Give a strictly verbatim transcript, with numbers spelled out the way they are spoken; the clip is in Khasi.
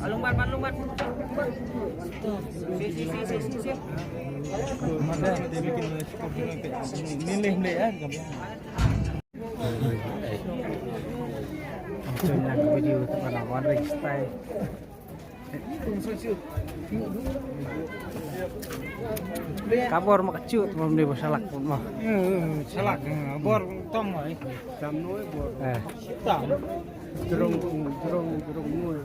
Alung ban, ban, alung ban. Si, si, si, si, si, si. Video tu kan, One Ring Style. Ka bor ma ka chut, ma mne ba salak pun ma. Hmm, salak, hmm, bor tong ma, eh. Tam noi bor. Eh. Tam. Jrong, jrong, jrong noi.